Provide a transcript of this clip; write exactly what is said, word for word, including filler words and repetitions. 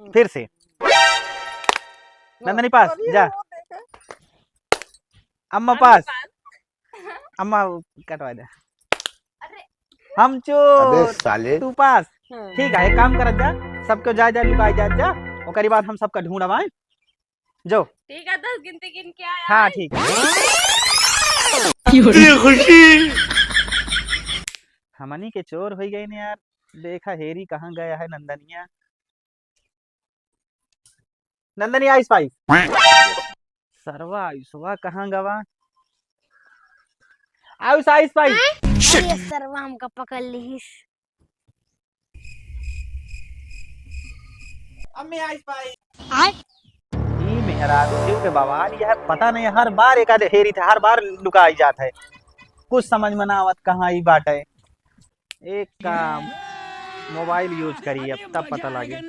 फिर से। नंदनी पास, जा। अम्मा पास। अम्मा कटवा दे। हम चोर। अबे साले। तू पास। ठीक है, एक काम करत जा, सबके जा, जा लुकाई जा, जा। ओकरी बाद हम सबका ढूंढब आए। जो। ठीक है, दस गिनती गिन के आया हाँ, है। ठीक है। खुशी। हमनी के चोर होइ गए ने यार। देखा हेरी कहाँ गया है नंदनिया। नंदनी आइस पाइस। सरवा आयुषवा कहाँ गवा? आयुष आइस पाइस। अरे सरवा हमका पकड़ लिहिस। अम्मी आइस पाइस। आय। ई मेहरारू जीव के बवाल, यह पता नहीं हर बार एक आध हेरी थे, हर बार लुकाई जात है। कुछ समझ में ना आवत कहाँ ई बाटे। एक काम, मोबाइल यूज करी, अब तब पता लागे।